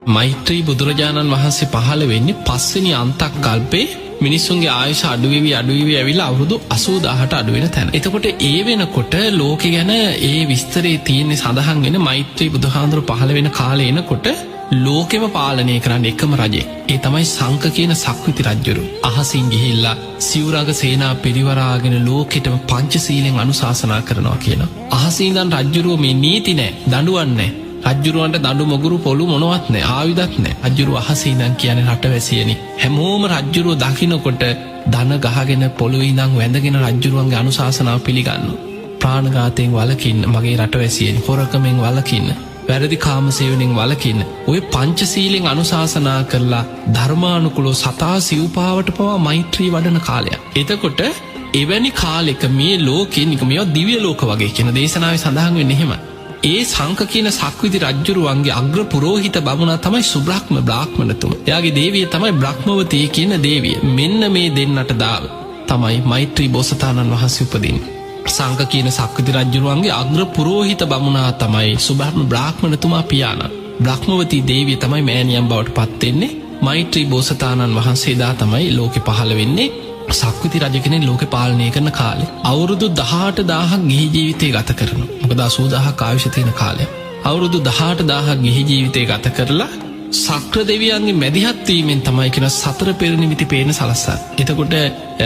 මෛත්‍රී බුදුරජාණන් වහන්සේ පහළ වෙන්නේ පස්වෙනි අන්තක් කල්පේ මිනිස්සුන්ගේ ආයුෂ අඩු වෙවි අඩු වෙවි ඇවිල්ලා අවුරුදු 80000ට අඩු වෙන තැන. එතකොට ඒ වෙනකොට ලෝකෙ ගැන ඒ විස්තරේ තියෙන්නේ සඳහන් වෙන මෛත්‍රී බුදුහාඳුර පහළ වෙන කාලේ එනකොට ලෝකෙම පාලනය කරන්න එකම රජෙක්. ඒ තමයි සංක කියන සක්විති රජුරු. අහසින් ගිහිල්ලා සිවුරඟ සේනා පිරිවරාගෙන ලෝකෙටම පංචශීලෙන් අනුශාසනා කරනවා කියනවා. අහසින් ඉඳන් රජුරුව මේ නීති නෑ, දඬුවම් නෑ. රජ්ජුරුවන්ට දඬු මොගුරු පොළු මොනවත් නෑ, ආයුධත් නෑ. රජ්ජුරුව අහසේ ඉඳන් කියන්නේ රටවැසියනි, හැමෝම රජ්ජුරුව දකින්නකොට දන ගහගෙන පොළොවේ ඉඳන් වැඳගෙන රජ්ජුරුවන්ගේ අනුශාසනාව පිළිගන්නවා. ප්‍රාණඝාතයෙන් වළකින්න මගේ රටවැසියනි, හොරකමෙන් වළකින්න, වැරදි කාම සේවනයෙන් වළකින්න. ඔය පංචශීලෙන් අනුශාසනා කරලා ධර්මානුකූලව සතා සිව්පාවට පවා මෛත්‍රී වඩන කාලයක්. එතකොට එවැනි කාලෙක මේ ලෝකේ නිකන් මේවා දිව්‍ය ලෝක වගේ කියන දේශනාවේ සඳහන් වෙන්නේ එහෙමයි. ඒ සංක කියන සක්විති රජ්ජුරුවන්ගේ අග්‍ර පුරෝහිත බමුණා තමයි සුබ්‍රහ්ම බ්‍රාහ්මණතුමා. එයාගේ දේවිය තමයි බ්‍රහ්මවතී කියන දේවිය. මෙන්න මේ දෙන්නට දාව තමයි මෛත්‍රී බෝසතාණන් වහන්සේ උපදින්නේ. සංක කියන සක්විති රජ්ජුරුවන්ගේ අග්‍ර පුරෝහිත බමුණා තමයි සුබ්‍රහ්ම බ්‍රාහ්මණතුමා පියාණන්. බ්‍රහ්මවතී දේවිය තමයි මෑණියන් බවට පත් වෙන්නේ. මෛත්‍රී බෝසතාණන් වහන්සේ දා තමයි ලෝකෙ පහළ වෙන්නේ. සක්විති රජ කෙනෙක් ලෝකෙ පාලනය කරන කාලේ අවුරුදු 18000ක් ගිහි ජීවිතය ගත කරනවා. මොකද 80000ක් ආයුෂ තියෙන කාලය. අවුරුදු 18000ක් ගිහි ජීවිතය ගත කරලා සක්‍ර දෙවියන්ගේ මැදිහත් වීමෙන් තමයි කියන සතර පෙර නිමිති පේන සලස්සන්නේ. එතකොට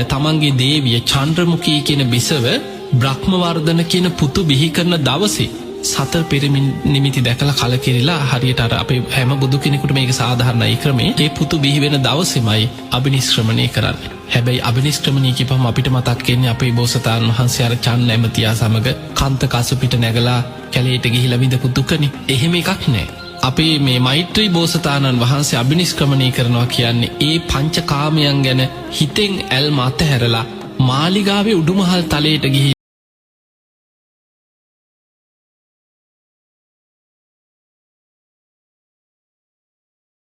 තමන්ගේ දේවිය චන්ද්‍රමුඛී කියන බිසව බ්‍රහ්මවර්ධන කියන පුතු බිහි කරන දවසේ සතර පෙර නිමිති දැකලා කලකිරිලා හරියට අර අපේ හැම බුදු කෙනෙකුට මේක සාධාරණයි ක්‍රමේ. ඒ පුතු බිහි වෙන දවසේමයි අබිනිෂ්ක්‍රමණය කරන්නේ. හැබැයි අබිනිෂ්ක්‍රමණය කියපුවම අපිට මතක් වෙන්නේ අපේ බෝසතාණන් වහන්සේ අර චන්න ඇමතියා සමග කන්ත කසු පිට නැගලා කැලේට ගිහිලා විඳපු දුකනේ. එහෙම එකක් නෑ. අපේ මේ මෛත්‍රී බෝසතාණන් වහන්සේ අබිනිෂ්ක්‍රමණය කරනවා කියන්නේ ඒ පංචකාමයන් ගැන හිතෙන් ඇල්ම අතහැරලා මාලිගාවේ උඩුමහල් තලයට ගිහින්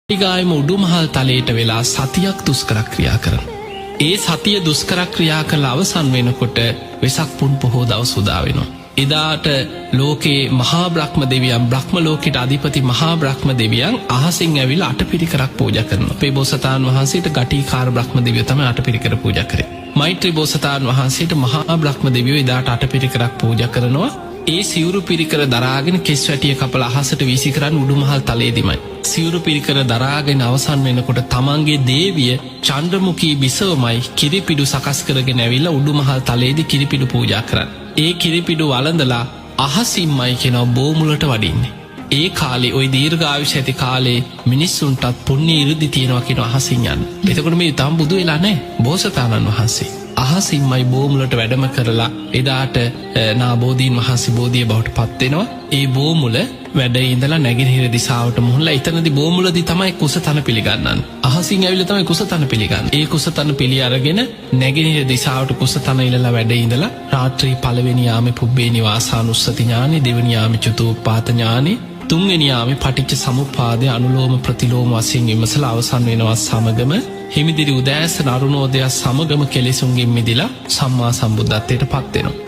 මාලිගාවේම උඩුමහල් තලයට වෙලා සතියක් දුෂ්කර ක්‍රියා කරනවා. ඒ සතිය දුෂ්කර ක්‍රියා කරලා අවසන් වෙනකොට වෙසක් පුන් පොහෝ දවස් උදා වෙනවා. එදාට ලෝකේ මහා බ්‍රහ්ම දෙවියන් බ්‍රහ්ම ලෝකෙට අධිපති මහා බ්‍රහ්ම දෙවියන් අහසින් ඇවිල්ලා අටපිරිකරක් පූජා කරනවා. අපේ බෝසතාණන් වහන්සේට ගටීකාර බ්‍රහ්ම දෙවියෝ තමයි අටපිරිකර පූජා කරේ. මෛත්‍රී බෝසතාණන් වහන්සේට මහා බ්‍රහ්ම දෙවියෝ එදාට අටපිරිකරක් පූජා කරනවා. ඒ සිවුරු පිරිකර දරාගෙන කෙස් වැටිය කපලා අහසට වීසි කරන් උඩුමහල් තලයේදීමයි. සිවුරු පිරිකර දරාගෙන අවසන් වෙනකොට තමන්ගේ දේවිය චන්ද්‍රමුඛී බිසවමයි කිරිපිඩු සකස් කරගෙන ඇවිල්ලා උඩුමහල් තලයේදී කිරිපිඩු පූජා කරන්නේ. ඒ කිරිපිඩු වළඳලා අහසින්මයි කියනවා බෝමුලට වඩින්නේ. ඒ කාලේ ওই දීර්ඝායුෂ ඇති කාලේ මිනිස්සුන්ටත් පුණ්‍ය 이르දි තියෙනවා කියන අහසින් යන්න. එතකොට මේ තම බුදු වෙලා නැහැ බෝසතාණන් වහන්සේ. අහසින්මයි බෝමුලට වැඩම කරලා එදාට නා බෝධීන් වහන්සේ බෝධිය බවට පත් වෙනවා. ඒ බෝමුල වැඩ ඉඳලා නැගෙනහිර දිශාවට මුහුණලා එතනදී බෝමුලදී තමයි කුසතන පිළිගන්නන්නේ. අහසින් ඇවිල්ලා තමයි කුසතන පිළිගන්නේ. ඒ කුසතන පිළි අරගෙන නැගෙනහිර දිශාවට කුසතන ඉලලා වැඩ ඉඳලා රාත්‍රී පළවෙනි යාමේ පුබ්බේ නිවාසානුස්සති ඥානෙ, දෙවෙනි යාමේ චතුප්පාත ඥානෙ, තුන්වෙනි යාමේ පටිච්ච සමුප්පාදයේ අනුලෝම ප්‍රතිලෝම වශයෙන් විමසලා අවසන් වෙනවා සමගම හිමිදිරි උදෑසන අරුණෝදය සමගම කෙලෙසුන්ගෙන් මිදිලා සම්මා සම්බුද්ධත්වයට පත් වෙනවා.